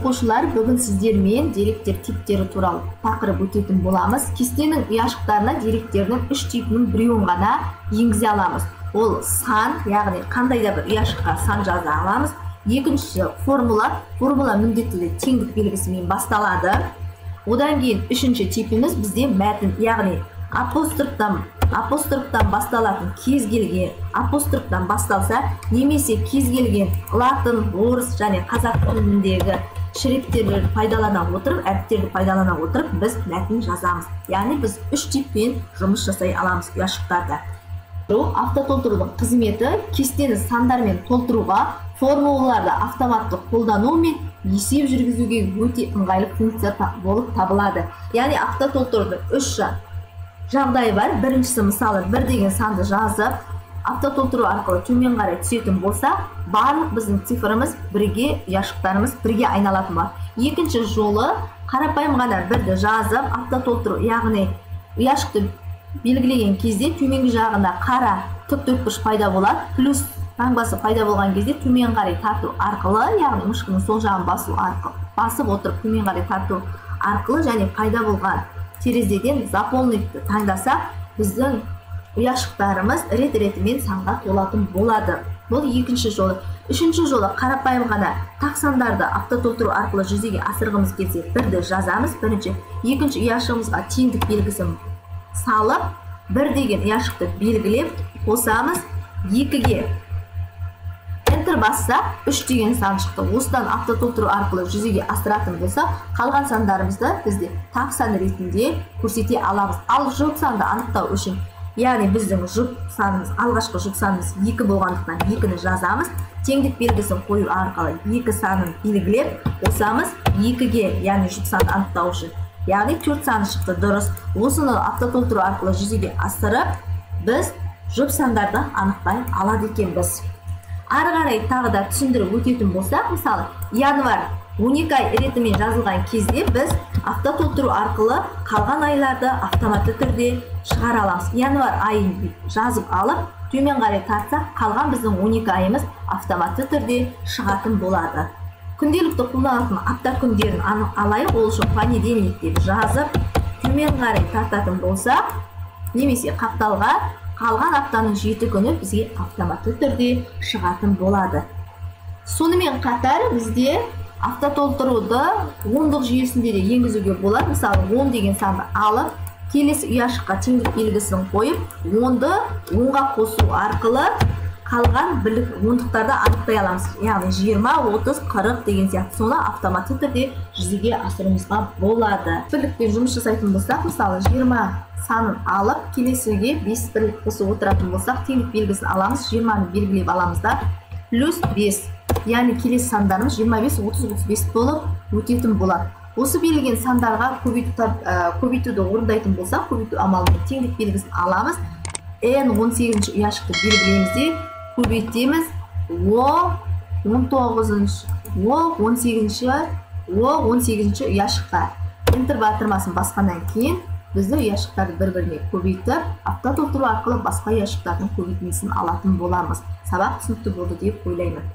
Оқушылар, бүгін сіздермен деректер типтері туралы тақырып өтетін боламыз. Кестенің ұяшықтарына деректердің үш типінің біреуін ғана енгізе аламыз. Ол сан, яғни қандай да бір ұяшыққа сан жаза аламыз. Екіншісі формула. Формула міндетті түрде теңдік белгісімен басталады. Одан кейін үшінші типіміз бізде мәтін, яғни апострофтан басталатын кез келген, апострофтан басталса, немесе кез келген латын, орыс және қазақ тіліндегі шрифттерді пайдалана отырып, әріптерді пайдалана отырып біз мәтін жазамыз. Яғни біз үш типпен жұмыс жасай аламыз ұяшықтарда. Автотолтырудың қызметі кестені сандармен толтыруға, формулаларды автоматты қолдану мен есеп жүргізуге өте ыңғайлы функция болып табылады. Яғни автотолтырудың үш жағдайы бар. Біріншісі, мысалы, бір деген санды жазып, автотолтыру арқылы төмен қарай түсетін болса, барлық біздің цифрымыз бірге, ұяшықтарымыз бірге айналатын болады. Екінші жолы, қарапайым ғана бірді жазып, автотолтыру, яғни ұяшықты белгілеген кезде төменгі жағында қара түк төртбұрыш пайда болады. Плюс таңбасы пайда болған кезде төмен қарай тарту арқылы, яғни мышқының сол жағын басу арқылы, басып отырып төмен қарай тарту арқылы және пайда болған терезеден заполнитті таңдасақ, біздің ұяшықтарымыз рет-ретімен санға толатын болады. Бұл екінші жолы. Үшінші жолы, қарапайым ғана тақ сандарды автотолтыру арқылы жүзеге асырғымыз келсе, бірді жазамыз. Бірінші, екінші ұяшығымызға теңдік белгісін салып, бір деген ұяшықты белгілеп қосамыз екіге. Enter бассақ, үш деген сан шықты. Осыдан автотолтыру арқылы жүзеге асыратын болсақ, қалған сандарымызды бізде тақ сан ретінде көрсете аламыз. Ал жұп санды анықтау үшін, яғни біздің жұп санымыз, алғашқы жұп санымыз 2 болғандықтан 2-ні жазамыз. Теңдік белгісін қою арқылы 2 санын белгілеп қосамыз 2-ге, яғни жұп санды анықтау үшін. Яғни 4 саны шықты, дұрыс. Осыны автотолтыру арқылы жүзеге асырып, біз жұп сандарды анықтай алады екенбіз. Ары қарай тағы да түсіндіріп өтетін болсақ, мысалы, январь 12 ай ретімен жазылған кезде біз автотолтыру арқылы қалған айларды автоматты түрде шығара аламыз. Январь айын жазып алып, төмен қарай тартсақ, қалған біздің 12 айымыз автоматты түрде шығатын болады. Күнделікті қолданатын апта күндерін алайық, ол үшін понедельник деп жазып, төмен қарай тартатын болсақ, немесе қапталға қалған аптаның 7 күні бізге автоматты түрде шығатын болады. Сонымен қатар бізде автотолтыруды ондық жүйесінде де енгізуге болады. Мысалы, 10 деген санды алып, келесі ұяшыққа теңдік белгісін қойып, 10-ды 10-ға қосу арқылы қалған бірлік ондықтарды анықтай аламыз. Яғни 20, 30, 40 деген сияқты. Соны автоматты түрде жүзеге асыруымызға болады. Бірлікпен жұмыс жасайтын болсақ, мысалы, 20 санын алып, келесіге 5 бірлік қосып отыратын болсақ, теңдік белгісін аламыз, 20-ны белгілеп аламыз да, плюс 5, яғни келесі сандарымыз 25, 30, 35 болып өтетін болады. Осы берілген сандарға көбейтуді орындайтын болсақ, көбейту амалымен теңдік белгісін аламыз, N 18-ші ұяшықты белгілейміз де, көбейтеміз О 19-шы, О 18-ші, О 18-ші ұяшыққа. Enter батырмасын басқаннан кейін бізді ұяшықтарды бір-біріне көбейтіп, автотолтыру арқылы басқа ұяшықтардың көбейтіндісін алатын боламыз. Сабақ түсінікті болды деп ойлаймын.